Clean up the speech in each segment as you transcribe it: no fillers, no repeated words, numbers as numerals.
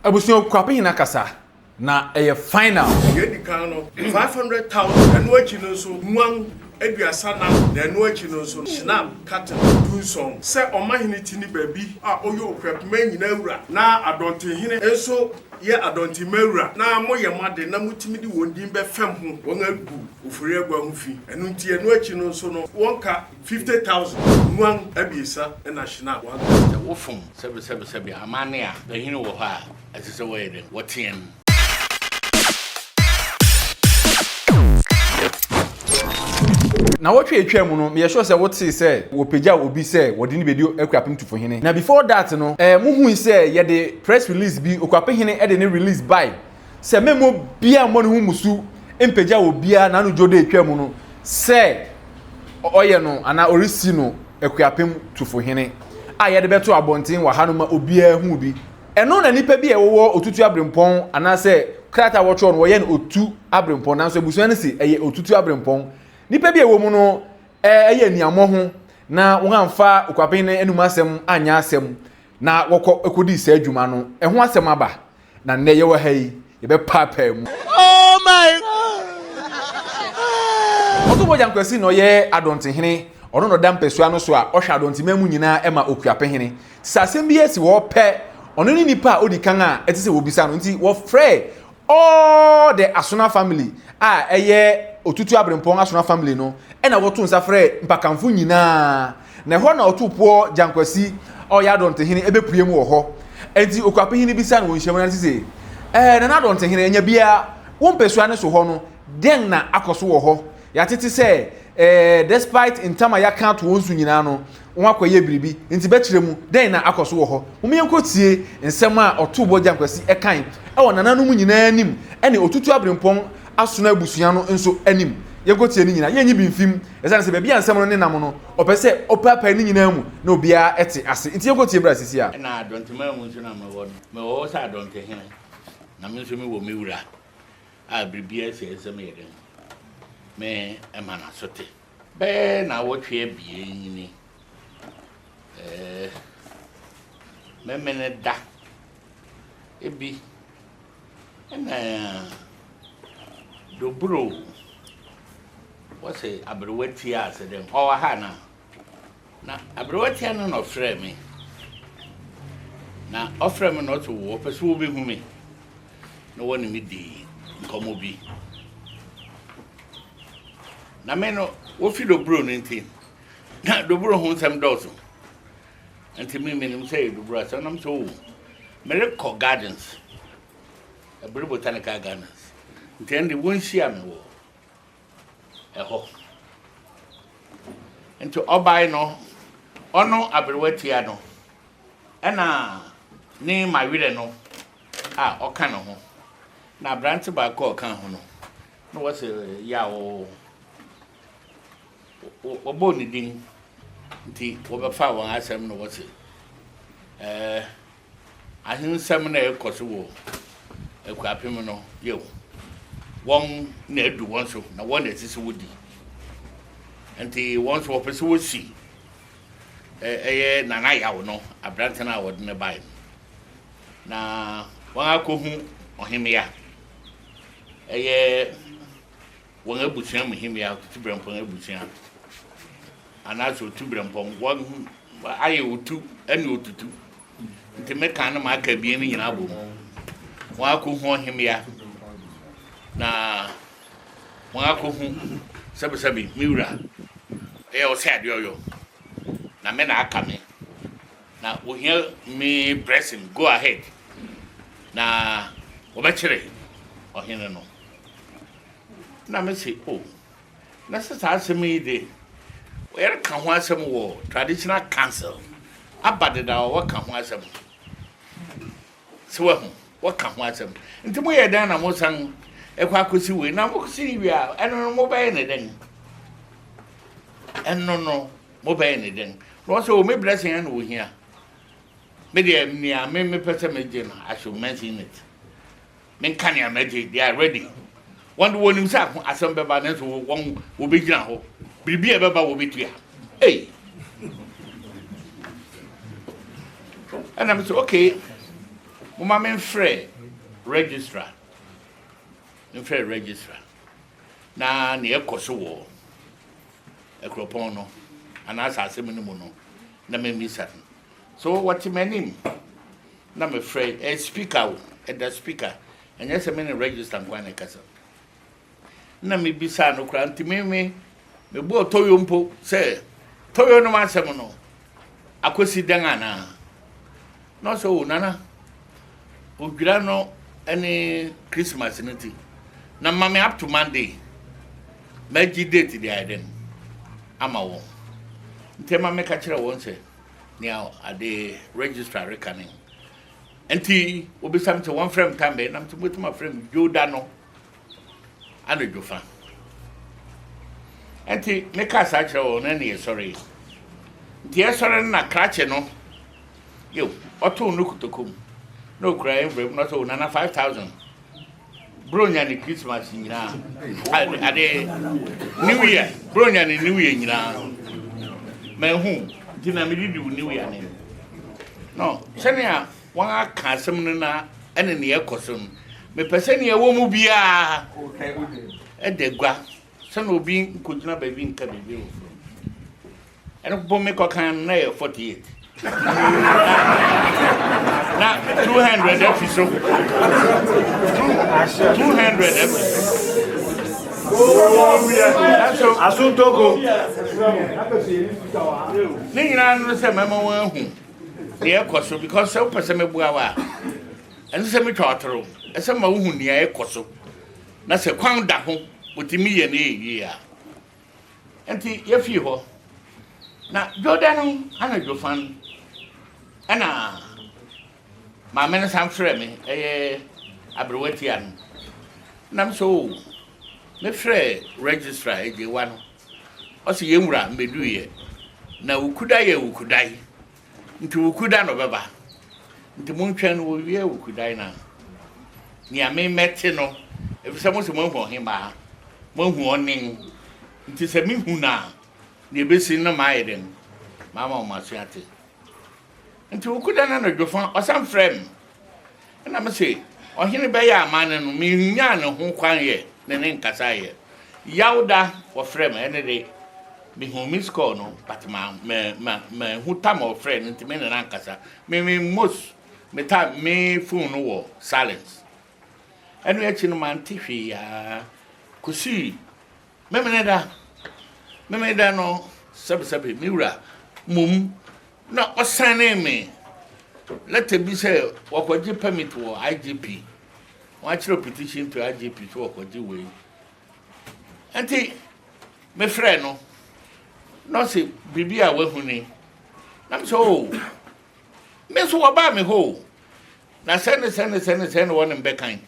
Abusua Okuapehene akasa na ɛyɛ final. Deɛ edi kan no, 500,000, ɛno akyi no nso, nguan 34, na ɛno akyi no nso, Schnapp carton 17. Sɛ ɔmahene ti ne baabi a ɔyɛ okuapema nyinaa wura, na adɔntenhene nso yɛ adɔntenmma wura, na moyɛ mo ade na motumi de wɔn din bɛfam ho, wɔn agu ofori agua ho fi. Ɛno nti, ɛno akyi no nso no, wɔnka 50,000, nguan abiɛsa na Schnapp one carton. Sɛ wofom sɛbesɛbesɛbe amanne a, panyin wɔ hɔ a, ɛsɛ sɛ wɔyɛ dɛn? Wɔteɛm. Nawɔtwe a etwaa mu no, meyɛ sure sɛ wotee sɛ wɔpagyaw obi sɛ wɔde no bedi Akuapem Tufohene. Na before that no, eh, muhui sɛ yɛde press release bi, Okuapehene de ne release bae sɛ mɛmma obiara mmɔ ne ho mmusu mpagyaw obiara n'ano dwo da etwaa mu no sɛ ɔyɛ no anaa ɔresi no Akuapem Tufohene a yɛde bɛto abɔnten wɔ ha no ma obiara hu bi. Ɛno na nnipa bi a wɔwɔ Otutu Aberempɔn anaasɛ krataa a wɔtwerɛ no wɔyɛ no Otu Aberempɔn nanso abusua no se ɛyɛ Otutu Aberempɔn. Nnipa bi a ɛwɔ mu no ɛyɛ aniammɔho na wɔamfa Okuapen no anum asɛm anyɛ asɛm na wɔkɔ kɔdii saa adwuma no. Ɛho asɛm aba na nnɛ yɛwɔ ha yi yɛbɛpaapaa mu. Oh my God! Ɔsɔfo Agyan Kwasi na ɔyɛ Adontehene, ɔno na ɔda mpasua no so a ɔhwɛ Adonteman mu nyinaa ma Okuapehene. Sɛ asɛm bi asi hɔ pɛ, ɔno ne nipa a odi kan a ɛte sɛ wɔbisa no. Nti wɔfrɛɛ all the Asona family a ɛyɛ Otutu Aberempɔn Asona family no ɛna wɔto nsa frɛɛ mpakamfo nyinaa. Na ɛhɔ na Ɔtopoɔ Gyankwasi a ɔyɛ Adɔntehene ɛbɛpue mu wɔ hɔ. Nti Okuapehene bisa no wɔ nhyiamu no ase se, Ɛɛ Nana Adɔntehene, anya biara wo mpasua no so hɔ no, dɛn na akɔ so wɔ hɔ? Yɛatete sɛ ɛɛ despite ntam a yɛaka ato wɔn so nyinaa no, wɔakɔyɛ biribi. Nti bɛkyerɛ mu, dɛn na akɔ so wɔ hɔ? Momma yɛnkɔtie nsɛm a Ɔtoboɔ Gyankwasi kae wɔ nananom nyinaa anim ne Otutu Aberempɔn Asono abusua no nso anim. Yɛnkɔtie ne nyinaa. Yɛnyi bi mfi mu, ɛsiane sɛ baabi a nsɛm no nenam no, ɔpɛ sɛ ɔpaapae ne nyinaa mu na obiara te ase. Nti yɛnkɔtie bra sisi a. Ɛna Adɔnteman mu nso na mewɔ no. Mewɔ hɔ sɛ Adɔntehene, na me nso mewɔ me wura a biribiara si a ɛsɛ sɛ meyɛ dɛn? Me ma no asote. Bɛyɛ nnawɔtwe abien ni, Memeneda bi na Dobro wɔse aberewa tia ase dɛ ɔwɔ ha anaa? Na aberewa tia no na ɔfrɛɛ me. Na ɔfrɛɛ me na ɔse wɔpɛ sɛ wɔbɛhu me na wɔne me di nkɔmmɔ bi. Na me no, wofi Dobro no nti, na Dobro ho nsɛm dɔɔso. Nti me menim sɛ yɛ Dobro asɛm nam sɛ o, merekɔ gardens, Aburi Botanical Gardens. Nti ɛnde wonhyia me wɔ ɛhɔ. Nti ɔbae no, ɔno aberewa tia no, ɛna ne mawerɛ no a ɔka ne ho, na aberante baako a ɔka ho no, Na wɔse yaw wɔbɔɔ ne din nti wɔbɛfaa wɔn asɛm na wɔse ɛɛ ahensɛm na ɛkɔ so wɔ Akuapem no yɛ wɔn na adu wɔn so na wɔn na ɛsɛ sɛ wɔdi nti wɔn nso wɔpɛ sɛ wɔsi ɛyɛ Nana Yaw no aberante no a wɔde no bae no na wɔn akɔhu ɔhemmea Ɛyɛ wɔn abusua mu hemmea, Otubrɛmpɔn abusua, anaasɛ Otubrɛmpɔn. Wɔn ayɛ otu ne otutu. Nti meka no ma aka abien no nyinaa bom. Wɔn akɔhu ɔhemmea na wɔn akɔhu sɛbesɛbe me wura. Ɛyɛ ɔsɛ adeɛ ɔyɔ na me na aka me. Na ohia me blessing go ahead na wɔbɛkyere ɔhene no. Na me se oh na sɛ saa asɛm yi de yɛreka ho asɛm wɔ traditional council aba deda a wɔka ho asɛm sɛ wahu wɔka ho asɛm nti moyɛ dɛn na mosan ɛkɔ akɔsi wei na mokɔsi wie a ɛno no mobɛyɛ ne dɛn ɛno no Mobɛyɛ no dɛn? Na ɔsɛ, O me blessing ara na ohia. Me deɛ, nea me mepɛ sɛ megye no, I should mention it. Menka nea mɛgye, they are ready. Wɔn de wɔnim sɛ ako asɛm bɛba, nanso wɔn wɔbɛgyina hɔ. Biribi a ɛbɛba wɔbɛtua. Ei! Ɛna me sɛ, okay. Momma memfrɛ registrar, memfrɛ registrar na nea ɛkɔ so wɔ akuropɔn no anaa asase mu no mu no na memmisa no. So wɔte m'anim na mefrɛ, ɛyɛ speaker o, ɛda speaker, ɛnyɛ sɛ me ne registrar nko ara na ɛkasa. Na mebisaa no koraa nti me me mebɔɔ Toyo mpo sɛ Toyo nom asɛm no akɔsi dɛn anaa? Na ɔsɛ o nana odwira no ne Christmas no ti na ma me up to Monday magye date de ayɛ dɛn ama wɔn nti ɛma meka kyerɛ wɔn sɛ nea ade registrar reka ne nti obisa me sɛ wɔmfrɛ me time bɛn na mete mobɛtumi afrɛ me dwoda no anadwo fa. Nti mekaa saa kyerɛ wɔn na ne yɛsɔre. Nti yɛsɔre no na krakye no yo ɔtoo no kotoku mu na okura envelope na ɔsɛ o nana 5000 bronya ne Christmas nyinaa ade New Year bronya ne New Year nyinaa mahu nti na medidi wo New Year ne no sɛnea Wɔaka asɛm no na ɛne nea ɛkɔ so no. Mepɛ sɛ nea ɛwɔ mu biara da gua sɛnea obi nkogyina baabi nka biribi wɔ fam. Ɛno mpo mekɔkan no na ɛyɛ 48. Na 200 afi so. 200 afi so. Nanso Asontoko. Ne nyinaa no sɛ mɛma wɔn ahu. Nea ɛkɔ so because sɛ wopɛ sɛ meboa wo a, ɛnsɛ sɛ metwa ɔtoro. Ɛsɛ ma wohu nea ɛkɔ so na sɛ kwan da ho wɔtumi yɛ no ɛyɛ yie a. Nti yɛfii hɔ na dwoda no anadwo fa no ɛna maame no san frɛ me ɛyɛ aberewa tia no nam sɛ o mefrɛ registrar agyewa no Ɔse yɛn wura mbeduiɛ na wukuda yɛ wukudae nti wukuda na ɔbɛba nti montwɛn no wɔwie wukudae no a nea me mɛte no efisɛ mo se moahu ɔhemmaa moahu ɔnen nti sɛ mehu no a nea ebesi no maayɛ dɛn maama wɔn aso ate nti wukuda no anadwo fa ɔsan frɛ me Ɛna me se, ɔhene bɛyɛ amanne no, menyaa ne ho kwan yɛ ne ne nkasa yɛ. Yawda wɔfrɛ me, ɛne de, mehuu miss call no, but ma, ma, ma, manhu tam a ɔfrɛ no nti me ne no ankasa. Me, me most, me time, me phone no wɔ silence. Ɛno akyi no mante hwee aa, kosii Memeneda, Memeneda no, sɛbesɛbe, me wura mmom na ɔsɛnee me lɛtɛ bi sɛ wɔkɔgye permit wɔ IGP. Wɔakyerɛw petition to IGP sɛ wɔkɔgye wei. Nti mefrɛɛ no na ɔse biribi a wahu ni. Na mesɛ o, oh, me nso wɔbaa me hɔ o. Na sɛɛ ne sɛɛ ne sɛɛ ne sɛɛ na wɔne me bɛkan.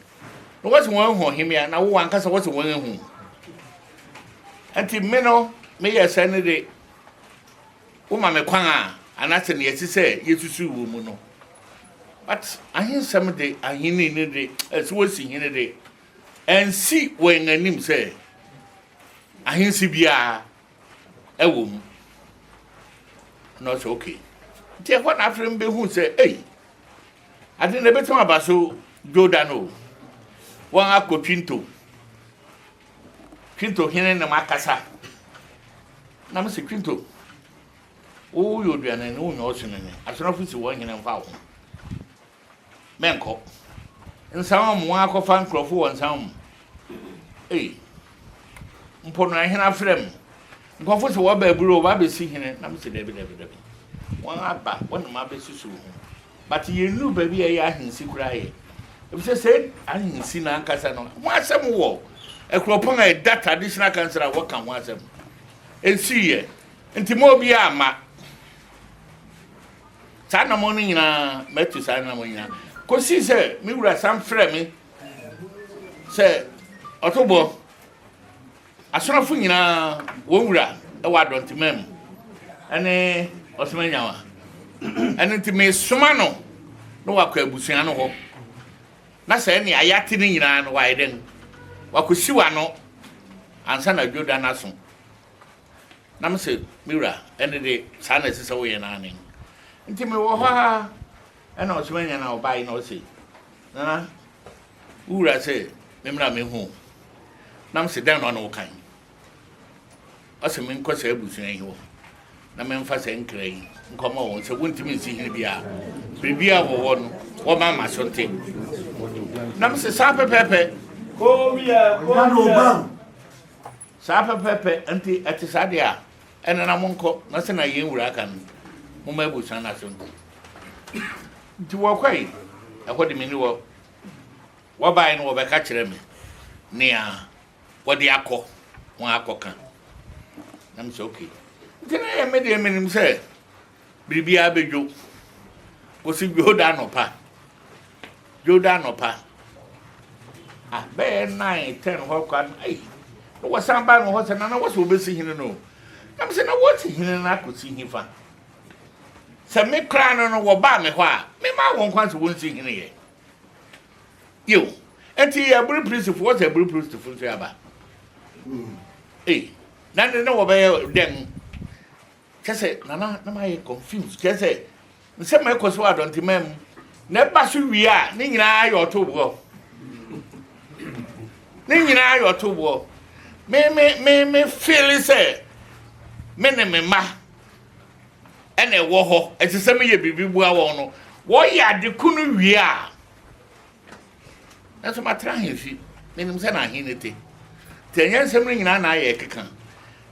Na wɔse wɔn ahu ɔhemmea, na wo ankasa wɔse wɔn ahu. Nti me no, meyɛ sɛ ne de, woma me kwan a, anaasɛ nea ɛte sɛ yɛsusuw wɔ mu no. But ahensɛm de, ahenni no de, ɛsɛ wɔsi hene de, ɛnsi wɔn anim sɛ ahensi biara ɛwɔ mu. Na ɔsɛ okay. Nti ɛhɔ na afei mbɛhu sɛ, ei, Ade no ebetumi aba so Dwoda no o, wɔakɔ Twinto, Twinto hene ne akasa. Na mese Twinto, woyɛ oduanani, wonyɛ ɔsonani, asonafo si wɔn hene mfa wo ho. Mɛnkɔ. Nsawa mu, wɔn akɔfa nkurɔfo wɔ nsawa mu. Ei, mpo no ɛhene afrɛ mu. Nkurɔfo sɛ wɔba aburo, wɔba abɛsi hene. Na mese dabi, dabi, dabi. Wɔn aba, wɔn na abɛsusu ho. But yɛnnuru baabi a ɛyɛ ahensi koraa yɛ. Efisɛ sɛ ahensi no ankasa no, ho asɛm wɔ akuropɔn a ɛda traditional council a wɔka ho asɛm. Ɛnsii yɛ. Nti ma obiara mma. Saa nnamɔn no nyinaa, matu saa nnamɔn nyinaa. Kɔsii sɛ me wura san frɛ me sɛ ɔtobɔ Asomafo nyinaa wɔn wura wɔ Adɔnteman mu ne Ɔsoma Nyawa. Ɛno nti mesoma no na wakɔ abusua no hɔ. Na sɛ ɛne ayate no nyinaa no wayɛ dɛn? Wakɔsiw ano ansa na dwoda no aso. Na mese, me wura, ɛne de saa na ɛsɛ sɛ woyɛ no ane. Nti mewɔ hɔ ara ɛna Ɔsoma Nyawa ɔbae na ɔse, Nana, wo wura se memmra mmehu wo. Na mese dɛn na ɔne wo kae? Ɔse menkɔ saa abusua yi hɔ na memfa saa nkra yi nkɔma wɔn sɛ wontumi nsi hene biara. Biribiara wɔwɔ no, wɔma ma so nte. Na mese saa pɛpɛɛpɛ. Saa pɛpɛɛpɛ, nti ɛte saa deɛ a, ɛnna na monkɔ, na sɛ na yɛn wura aka no, momma abusua no aso nte. Nti wɔkɔe, ɛhɔ de menni hɔ. Wɔbae no wɔbɛka kyerɛ me nea wɔde akɔ, wɔn akɔka. Na mesɛ okay. Nti na yɛ me deɛ menim sɛ biribiara bɛdwo. Kɔsi dwoda anɔpa. Dwoda anɔpa. Ah, bɛyɛ 9, 10 hɔ kwa no, ei, na wɔsan baa me hɔ sɛ, Nana, wɔsɛ wɔbɛsi hene no o. Na mesɛ, na wɔsi hene no akɔsi hefa? Sɛ me koraa no no, wɔbaa me hɔ a, memaa wɔn kwan sɛ wɔnsi hene yɛ. Yiw, enti aburi pirisifo, wɔsɛ aburi pirisifo nso aba. Ei, na ne na wɔbɛyɛ dɛn? Kyɛ sɛ, nana, na mayɛ confused. Kyɛ sɛ, nsɛm a ɛkɔ so wɔ adɔnteman mu, na ɛba so wie a, ne nyinaa yɛ ɔtoboɔ. Ne nyinaa yɛ ɔtoboɔ. Me, me, me, me feel sɛ, me ne me mma ɛna ɛwɔ hɔ, ɛsɛ sɛ meyɛ biribi boa wɔn no, wɔyɛ ade ko no wie a, nanso matena ahemfi, menim sɛ na ahen te. Nti ɛnyɛ nsɛm no nyinaa na ayɛ ɛkeka.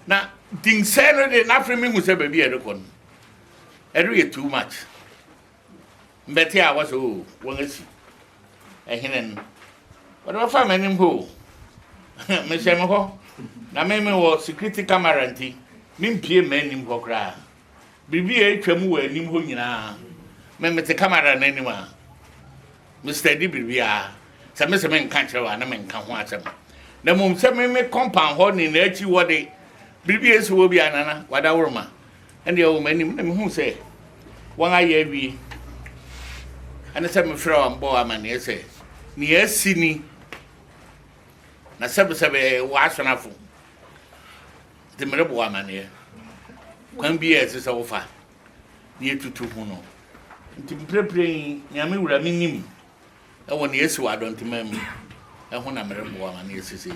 Na dinsɛe no de, na afei mehu sɛ baabi a ɛrekɔ no, ɛreyɛ too much. Mbɛte a wɔsɛ o, oh, wɔn asi. Ɛhene no, wɔde bɛfa m'anim hɔ o. Mehyɛ me hɔ, na me mewɔ security camera nti, mempie m'anim hɔ koraa. Biribi a atwa mu wɔ anim hɔ nyinaa, me mete camera no anim a, me steady biribiara. Sɛ me sɛ menka nkyerɛ wɔ a, na menka ho asɛm. Na mmom sɛ me me compound hɔ ne n'akyi hɔ de, biribi a ɛsi hɔ biara nana, wadaworoma. Ɛndeɛ wɔ m'anim na mehuu sɛ wɔn ayɛ awie. Ɛne sɛ mefrɛ wɔn bɔɔ amanneɛ sɛ nea asi ni na sɛbesɛbe ɛyɛ w'asonafo nti merebɔ wo amanneɛ kwan bi a ɛsɛ sɛ wofa na yɛtutu ho no. Nti mprempren yi nea me wura menim Wɔ nea esi wɔ Adɔntenman mu ho na mereboa ma no yɛ sesei.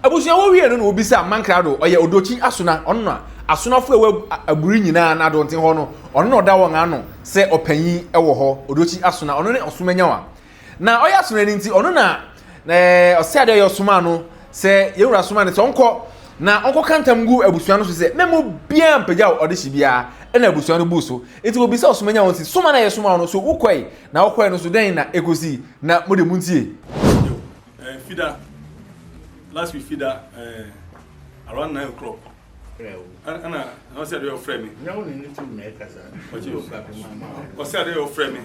Abusua wowiee no na wobisaa Mankrado, ɔyɛ Odokyi Asona, ɔno na Asonafo a ɛwɔ Aburi nyinaa na Adɔnten hɔ no, ɔno na ɔda wɔn ano sɛ ɔpanyin wɔ hɔ, Odokyi Asona, ɔno ne Ɔsomanyawa. Na ɔyɛ Asona no nti, ɔno na ɔsɛ adeɛ ɔyɛ ɔsomaa no sɛ yɛn wura somaa no sɛ ɔnkɔ na ɔnkɔka ntam ngu abusua no so sɛ mɛma obiara mpagyaw ɔdehye biara, ɛna abusua no buu so. Enti wɔbisaa ɔsomanya wɔn se, Soma no a yɛsomaa wo no, so wokɔe? Na wokɔe no nso, dɛn na ekosii? Na mo de, muntie. Yo, eh, Fida, last week Fida, eh, around 9 o'clock. Ɛna ɔsɛ adeɛ ɔfrɛ me. Ɔsɛ adeɛ ɔfrɛ me.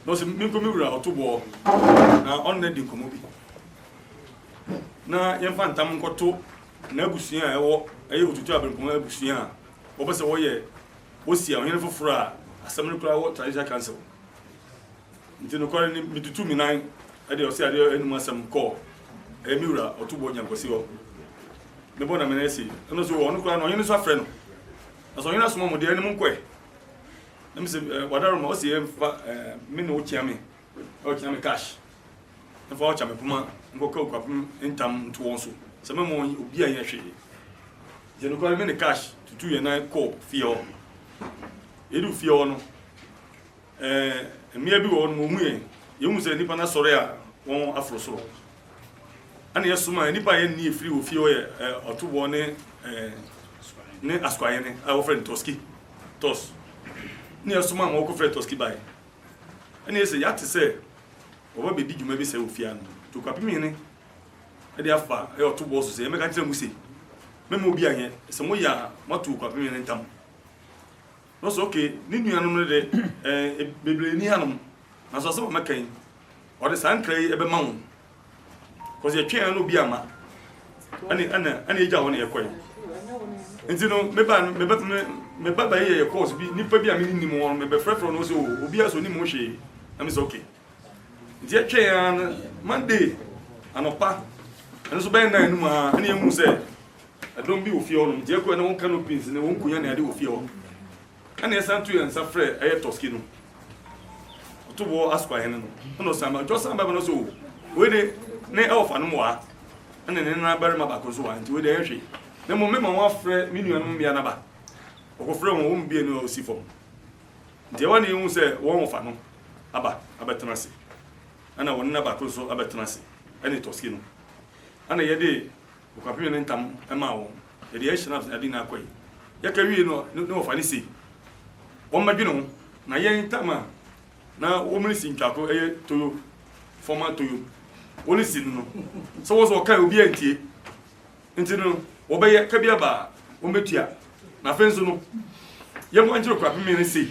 Na ɔsɛ menkɔ me wura ɔto boɔ na ɔno na di nkɔmmɔ bi. Na yɛmfa ntam nkɔto n'abusua a ɛwɔ ɛyɛ otutu abirempɔn abusua a wɔpɛ sɛ wɔyɛ Wosi ɔhene foforo a asɛm no koraa wɔ Traditional Council. Nti nokware ni, mitutuu me nan de ɔse adeɛ anum asɛm kɔɔ ɛyɛ me wura Ɔtoboɔ Nyankwasi hɔ. Mebɔ na me nan asi. Ɛno nso ɔno koraa no ɔhene nso afrɛ no. Na sɛ ɔhene asoma mo deɛ ɛne monkɔ ɛ. Na mese eh, wadaroma ɔse yɛmfa eh, me ne wo kyea me, ɔkyea me cash. Mfa ɔkya me poma nkɔka okuapem ntam nto wɔn so sɛ mɛma wɔn obi anyɛ hwee. Nti nokware me ne Cash tutuu yɛn nan kɔɔ fie hɔ. Yɛduu fie hɔ no, ɛɛ mmea bi wɔ hɔ no wɔhu yɛn. Yɛhu sɛ nnipa no asɔre a wɔn aforo soro. Ɛna yɛsoma nnipa a yɛnni efiri wɔ fie hɔ yɛ ɛɛ ɔtoboɔ ne ɛɛ ne asuahene a wɔfrɛ no Toski Tos. Ne yɛsoma ma wɔkɔfrɛ Toski bae. Ɛna yɛsɛ yɛate sɛ wɔba bɛdi dwuma bi sɛ wɔ fie ano. Nti Okuapem hene de afa ɛyɛ ɔto bɔɔ so sɛ yɛmmɛka nkyerɛ mo se, Mɛmma obi anyɛ, sɛ moyɛ a moato Okuapem hene ntam. Na ɔsɛ okay, ne nuanom no de ɛɛ bebree ni hanom, nanso asɛm a mɛka yi, ɔde saa nkra yi ɛbɛma wɔn. Kɔsɛ yɛtwɛn na obi ama, ɛne ɛna ɛna yɛgya hɔ na yɛkɔe. Nti no meba no meba me meba bɛyɛ yɛ course bi nipa bi a me nim wɔn mebɛfrɛfrɛ no sɛ o obi a sɛ onim ho hwee na me sɛ okay. Nti yɛtwɛn ara no Monday anɔpa ɛno nso bɛyɛ nan no mu ara ɛna yɛhu sɛ ɛdɔm bi wɔ fie hɔnom nti yɛkɔɛ na wɔn canopies ne wɔn nkonnwa ne ade wɔ fie hɔ ɛna yɛsan to yɛn nsa frɛ ɛyɛ tɔski no. Otoboɔ Asukwa hene no, ɛna ɔsan ba. Nti ɔsan ba no sɛ o, wei de ne ɛwɔfa no wɔ ha, ɛna ne nana barima baako nso wɔ ha, nti wei de ɛyɛ hwee. Na mmom mema wɔafrɛ me nuanom mmea no aba. Wɔkɔfrɛ wɔn, wɔn mu bianu a ɔsi fam. Nti ɛhɔ na yɛhu sɛ wɔn wɔfa no aba abɛtena ase, ɛna wɔn nana baako nso abɛtena ase, ɛne Tɔski no. Ɛna yɛde Ɔkwapem ne ntam maa wɔn. Yɛde yɛn hyɛn ade nyinaa kɔe. Yɛka wiei no, ne wɔfa no se wɔmmɛdwene ho, na yɛn ntam a na wɔresi ntwako ɛyɛ Toyo, former Toyo, wɔresi no no, sɛ wɔn nso wɔkae obiara ntie. Nti no, wɔbɛyɛ ka bi aba a, wɔmmɛtua. Na afei nso no, yɛmfa nkyerɛ Ɔkwapem no se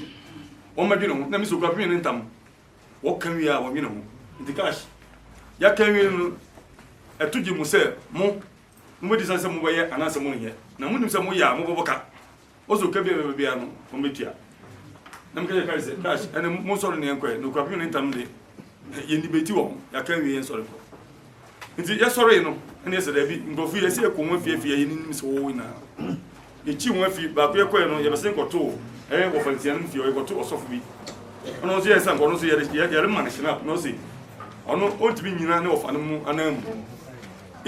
wɔmmɛdwene ho, na me sɛ Ɔkwapem ne ntam Wɔka wie a wɔnwene ho. Nti cash yɛaka wie no ɛto gye mu sɛ mo mobɛdi sane sɛ mobɛyɛ anaasɛ monyɛ na monim sɛ moyɛ a mobɛbɔ ka ɔsɛ ɔka bi a bɛbɛ biara no wɔbɛtua na meka kyerɛ cash sɛ cash ɛne monsɔre ne yɛnkɔɛ na okura pem ne ntam de yɛn debate wɔ ho yɛaka wie yɛnsɔre kɔ nti yɛsɔree no ɛne yɛsɛ daabi nkurɔfo yi ɛsɛ yɛkɔ wɔn afie afie a yɛnim sɛ wɔwɔ nyinaa Yɛkyii wɔn afi, baako yɛkɔeɛ no yɛbɛsen kɔtoo ɛyɛ wɔfa nsia no fie hɔ, yɛkɔto ɔsɔfo bi, ɔno nso yɛɛ sɛ nka ɔno nso yɛde yɛrema no hyena na ɔse ɔno ɔntumi nnyina ne wɔfa no mu anan mu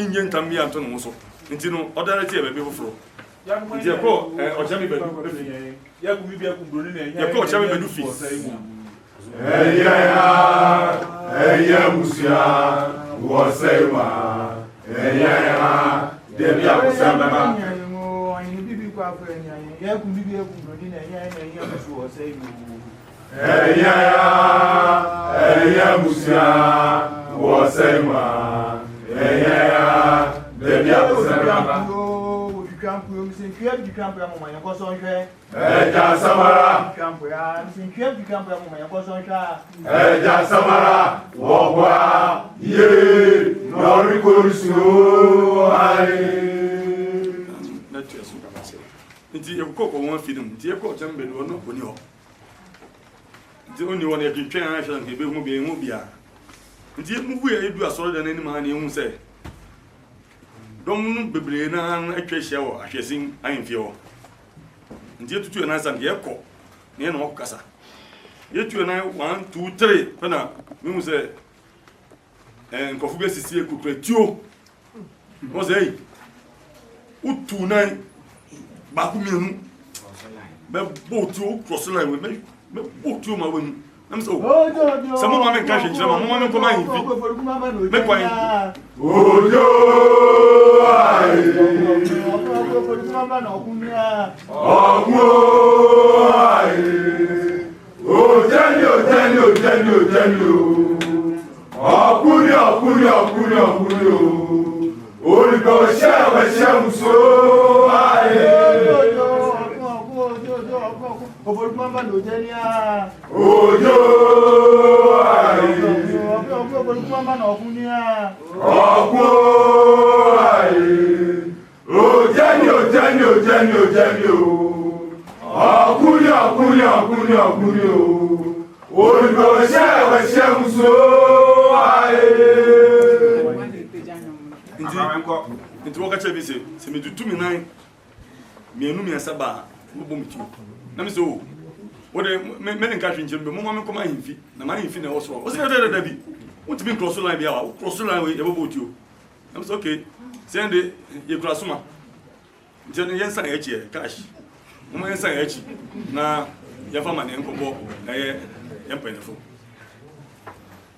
nyɛ ntam bi anto ne ho so, nti no ɔdare teɛ baabi foforɔ. Nti yɛkɔɔ ɔkyea me badu fi, yɛkɔɔ ɔkyea me badu fi. Ɛyɛ a ɛyɛ abusua wɔ sɛe ma ɛyɛ a dabi akosɛm bɛba. Ɛyɛ a ɛyɛ abusua wɔ sɛe ma ɛyɛ a dabi akosɛm bɛba. Ɛgya Samara. Ɛgya Samara wɔboa yie na ɔrekɔ nsuo ae. Nti yɛkokɔ kɔ wɔn afi no mu nti yɛkɔ ɔkyɛm bɛdu ɔno ɔni hɔ nti ɔni hɔ no yɛtwentwɛn ara hwɛ nka yɛbɛhu bi yɛhu biara nti yɛmuvu yɛ yɛdu asɔredan no anim a na yɛhu sɛ dɔm no bebree no ara atwa ahyia wɔ ahwɛsin ahemfie hɔ Nti yɛtutu yɛn nan sɛ nka yɛkɔ na yɛne wɔn kasa. Yɛtu yɛn nan one two three pɛ na mehu sɛ eh, nkurɔfo bi asisi kurakura tuo. Wɔn sɛ ei, wotu nan baako mmienu bɛbɔ tuo wokɔ so line wei mɛbɔ tuo ma w'ani. Na mesɛ o, sɛ moma menka hwee nkyerɛ ma moma menkɔ ma ahemfi me kwan. Ojo aye. Ọkụ aye. Ojeni ojeni ojeni ojeni o. Ọkùnrin ọkùnrin ọkùnrin ọkùnrin o. Olùkọ́ ṣẹ́wẹ̀ ṣẹ́wùsọ aye. Ojo aye. Ọkụ aye. Ojeni ojeni ojeni ojeni o. Ọkùnrin ọkùnrin ọkùnrin ọkùnrin o. Olùkọ́ ṣẹ́wẹ̀ ṣẹ́wùsọ aye. Nti nti wɔka kyerɛ mi sɛ sɛ metutu me nan mmienu mmiɛnsa ba a mobɔ me tuo na me sɛ o wode me me nka hwe nkyerɛ me moma me nkɔma ahemfi na ma ahemfi na ɛwɔ soro wo sɛ dɛ dɛ bi wontumi nkorɔ so line bi a wokorɔ so line wei yɛbɛbɔ tuo na me sɛ okay sɛ yɛn de yɛkura soma nti ɛno yɛnsan yɛn akyi ɛ cash moma yɛnsan yɛn akyi na yɛmfa ma ne nkɔbɔ ɛyɛ yɛn mpanyinfo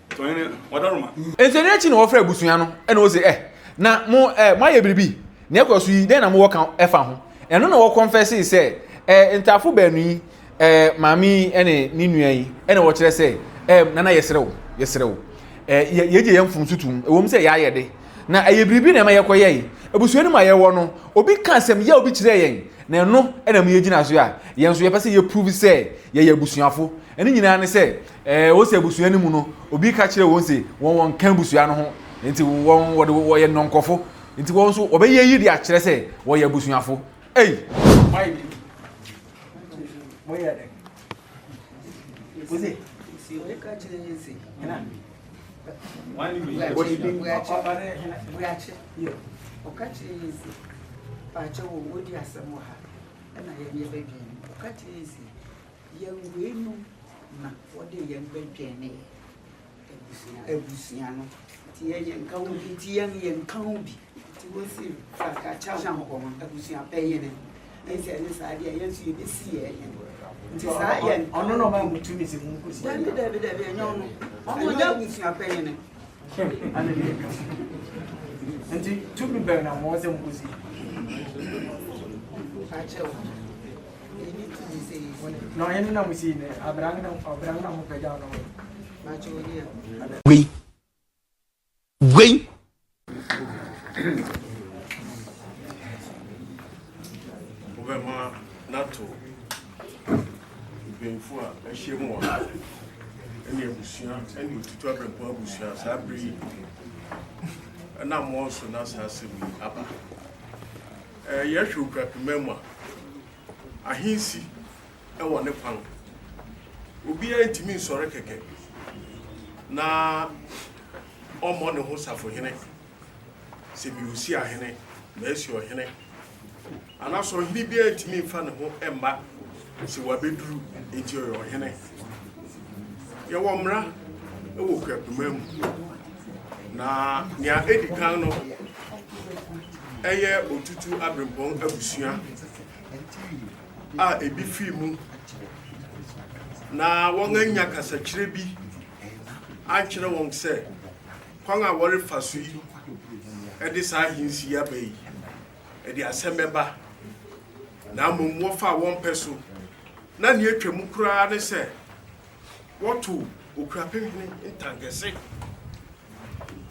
tɔhene wadaroma Nti ɛno akyi na wɔfrɛ abusua no ɛna wɔse ɛ na mo ɛ moayɛ biribi nea ɛkɔ so yi dɛn na mowɔ ka ɛfa ho ɛno na wɔkɔnfɛsee sɛ ɛ ntaafo baanu yi ɛ maame yi ɛne ne nua yi ɛna wɔkyerɛ sɛ ɛ nana yɛsrɛ wo yɛsrɛ wo ɛ yɛ yɛgye yɛn mfomso tom ɛwom sɛ yɛayɛ de na ɛyɛ biribi na ɛma yɛkɔyɛe abusua no mu a yɛwɔ no obi ka asɛm yaw bi kyerɛɛ yɛn na ɛno ɛna mu yɛgyina so a yɛn nso yɛpɛ sɛ yɛ prove sɛ yɛyɛ abusuafo ɛne nyinaa ne sɛ Ɛɛ, wose abusua no mu no, obi ka kyerɛ wɔn se wɔn wɔnka abusua no ho, nti wɔn wɔde wɔyɛ nnɔnkɔfo, nti wɔn nso wɔbɛyɛ eyi de akyerɛ sɛ wɔyɛ abusuafo. Ei! Moayɛ biribi. Moyɛ dɛn? Wose. Hena? Ɔka kyerɛ yɛn se, Paakyɛw o, wodi asɛm wɔ ha, ɛna yɛn yɛbɛdwen. Ɔka kyerɛ yɛn se, yɛn weinom. Na wɔde yɛn bɛdwɛnee abusua no. Nti yɛn yɛnka ho bi. Nti yɛn yɛnka ho bi. Nti wosi frankakyɛ abusua panyin. Nti ɛne saa deɛ yɛn nso yɛbɛsi yɛn hene. Nti saa yɛn. Ɔno na ɔma mo tumi sɛ mo nkosi. Dabi dabi dabi ɛnyɛ ɔno. Ɔno ɔnyɛ abusua panyin. Nti tumi bɛn na mo wɔ sɛ mo nkosi? Akyɛw. Yɛnni tumi sɛ yɛsi. Na ɔhene na mo sii no abran na ɔbran na mo pɛgya no. Akyɛw ni a. Wei. Wei. Wobɛma no ato mpanyimfo a ahyiam wɔ ha ne abusua ne Otutu Aberempɔn abusua saa bere yi ɛnam wɔn so na saa asɛm yi aba. Yɛhwɛ Okuapemma mu a, ahensi wɔ ne kwan. Obiara ntumi nsɔre kɛkɛ na ɔmmɔ ne ho safohene sɛ meyɛ osiahene, masi ɔhene. Anaasɛ ɔhene biara ntumi mfa ne ho mma sɛ wabɛduru nti ɔyɛ ɔhene. Yɛwɔ mmara wɔ Kuapema mu, na nea ɛdi kan no ɛyɛ Otutu Aberempɔn abusua a ebi firi mu na wɔanya kasakyerɛ bi ankyerɛ wɔn sɛ kwan a wɔrefa so yi de saa ahensi yi aba yi, ɛde asɛm bɛba, na mmom wɔfaa wɔn pɛ so, na nea atwa mu koraa ne sɛ wɔtow Okuapemhene ntankɛse,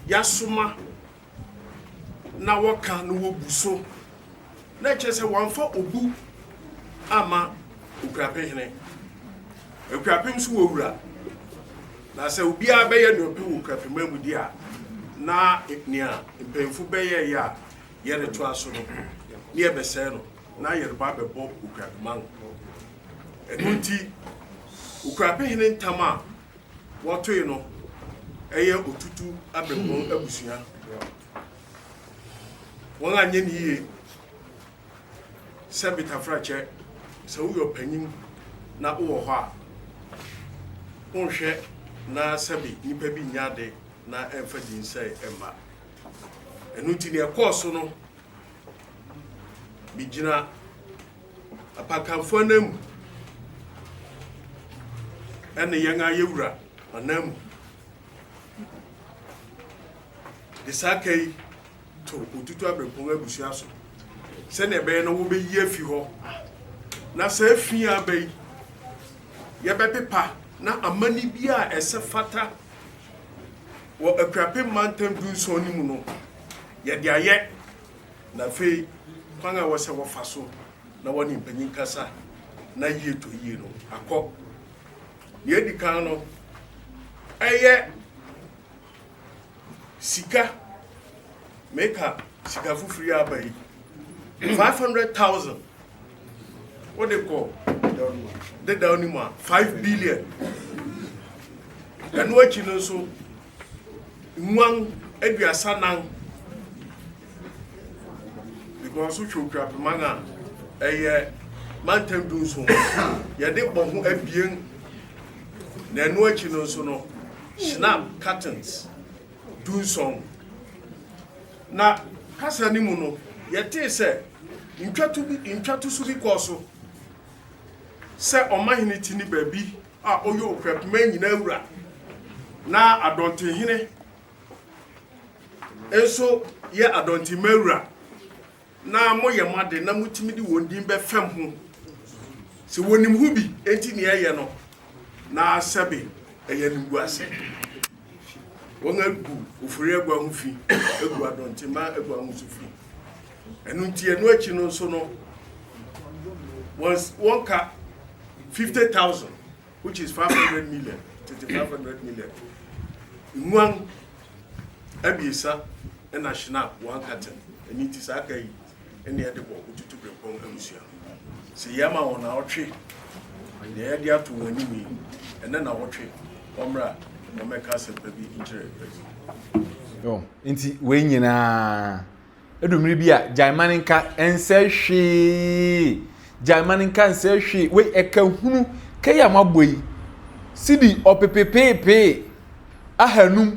yasoma na wɔka na wobu so, na ɛkyerɛ sɛ wɔamfa obu amma Okuapehene. Akuapem nso wɔ wura, na sɛ obiara bɛyɛ nea ɔpɛ wɔ Okuapemman mu di a, na nea mpanyimfo bɛyɛeɛ a yɛretoa so no, ne yɛbɛsɛe no, na yɛreba abɛbɔ Okuapeman. Ɛno nti, Okuapehene ntam a wɔtoe no yɛ Otutu Aberempɔn abusua. Wɔn anyɛ ne yie sɛ betafrakyɛ sɛ woyɛ ɔpanyin na wowɔ hɔ a, wonhwɛ na sɛbe nnipa bi nyɛ ade na ɛmfa dinsɛe mma. Ɛno nti nea ɛkɔɔ so no, megyina apakamfo ananmu ɛne yɛn ayɛwura ananmu de saa ka yi to Otutu Aberempɔn abusua so sɛnea ɛbɛyɛ na wɔbɛyi afi hɔ na saa fi a aba yi yɛbɛpepa na amanne bi a ɛsɛ fata wɔ Akuapem mantam dunson no mu no yɛde ayɛ na afei kwan a ɛwɔ sɛ wɔfa so na wɔne mpanyin kasa na yie tɔ yie no akɔ. Nea edi kan no ɛyɛ Sika, meka sika foforo yi aba yi, 500,000 wode kɔ dedaw no mu a 5 billion. Ɛno akyi no nso, nguan 34 because wohwɛ Okuapeman a ɛyɛ mantam dunson yɛde bɔ ho abien na ɛno akyi no nso no Schnapp cartons dunson. Na kasa no mu no, yɛtee sɛ ntwato bi ntwatoso bi kɔɔ so sɛ ɔmahene ti ne baabi a ɔyɛ Okuapemman nyinaa wura na Adɔntenhene nso yɛ Adɔntenman wura. na moyɛ mo ade na motumi de wɔn din bɛfam ho sɛ wɔnim ho bi enti nea ɛyɛ no na sɛbe ɛyɛ animguase wɔn agu ofori agua ho fi agu adɔntema agua ho so fi ɛno nti ɛno akyi no nso no wɔn ka 50,000 which is 500 million tete 500 million nguan abiɛsa na Schnapp one carton. Ɛno nti saa ka yi ne yɛde bɔ Otutu Brempɔn abusua. Sɛ yɛma wɔn naawɔtwe, nea yɛde ato wɔn anim yi, ɛnɛ naawɔtwe, wɔmmra na wɔmmɛka asɛmpa bi nkyerɛ adwuma. Yo, nti wei nyinaa Edu mmere bi a, gyae ma no nka ɛnsɛe hwee. Gyae ma no nka nsɛe hwee. Wei ɛka hunu ka yi a moabɔ yi. Sidi ɔpepepeepee ahanum,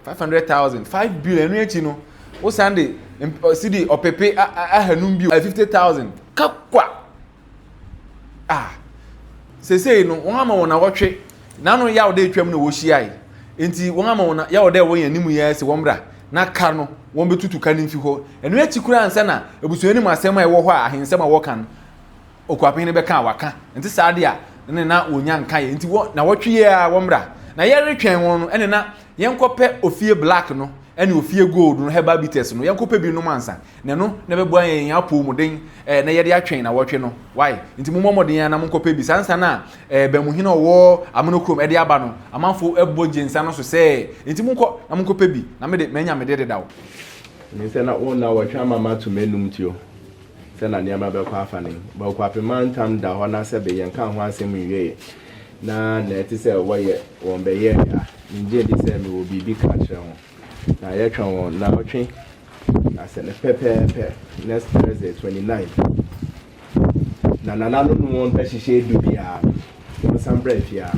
500,000, 5 billion, ɛno akyi no, wosan de sidi ɔpepe ahanum bio, 50,000, ka kwa. Ah, seesei no, wɔn ama wɔn awɔtwe, n'ano yaw dɛ atwam na wɔhyiae, nti wɔn ama wɔn yaw dɛ wɔn anim yɛ sɛ wɔn bra na ka no wɔn bɛtutu ka no mfi hɔ. Ɛno akyi koraa ansa na abusua no mu asɛm a ɛwɔ hɔ a ahensɛm a wɔka no, Okuapɛn no bɛka a waka. Nti saa de a, ɛne na wɔnya nka yɛ. Nti wɔ na wɔtwe yɛ a wɔmmra. Na yɛretwɛn wɔn no, ɛne na yɛnkɔpɛ ofie black no ɛne ofie gold no herbal bitters no yɛnkɔpɛ bi nom ansa. Na ɛno na ɛbɛboa yɛn yɛn apɔwmuden ɛɛ na yɛde atwɛn na wɔtwe no. Why? Nti mommɔ mmɔden ara na monkɔpɛ bi. Saa nsa no a ɛɛ Bɛnmuhene a ɔwɔ Amono kurom ɛde aba no, amanfo ɛbɔ gye nsa no so sɛɛ. Nti monkɔ na monkɔpɛ bi. Na me de, manya me de dedaw. Menim sɛ na wo nnawɔtwe ama mato m'anum tuo. Sɛ na nneɛma bɛkɔ afa ne. But Kwapem mantam da hɔ na sɛbe yɛnkaa ho asɛm nwieɛ na na ɛte sɛ wɔyɛ wɔn bɛyɛɛ a, mengye ndi sɛ mewɔ biribi ka kyerɛ ho. Na yɛtwɛn wɔn nnawɔtwe na sɛ no pɛpɛɛpɛ next Thursday 29th na nananom ne wɔn bɛhyehyɛ du biara no, wɔnsan bra fie a,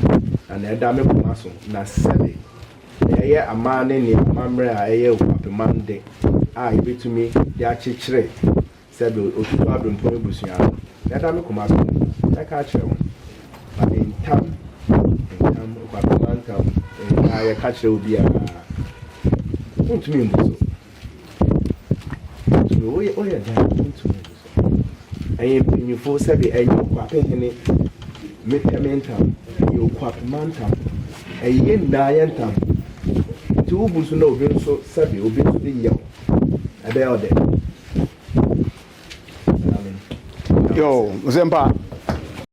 na na ɛda me koma so na sɛbe na ɛyɛ amanne ne amammerɛ a ɛyɛ Okuapeman de a yɛbɛtumi de akyekyere sɛdeɛ Otutu Aberempɔn abusua no, na ɛda me koma so no, mɛka akyerɛ wo. But ntam, ntam, Okuapeman ntam, na yɛka kyerɛ obiara, wontumi mmu so. Wontumi, woyɛ, woyɛ dɛn, wontumi mmu so. Ɛyɛ mpanyinfo sɛbi ɛnyɛ Okuapehene mepɛ me ntam, ɛyɛ Okuapema ntam, ɛyɛ yɛn nyinaa yɛn ntam. Nti wobu so na obi nso sɛbi obi nso de yɛ wo, ɛbɛyɛ wo dɛ. Amen. Yo, Ɔsɛmpa.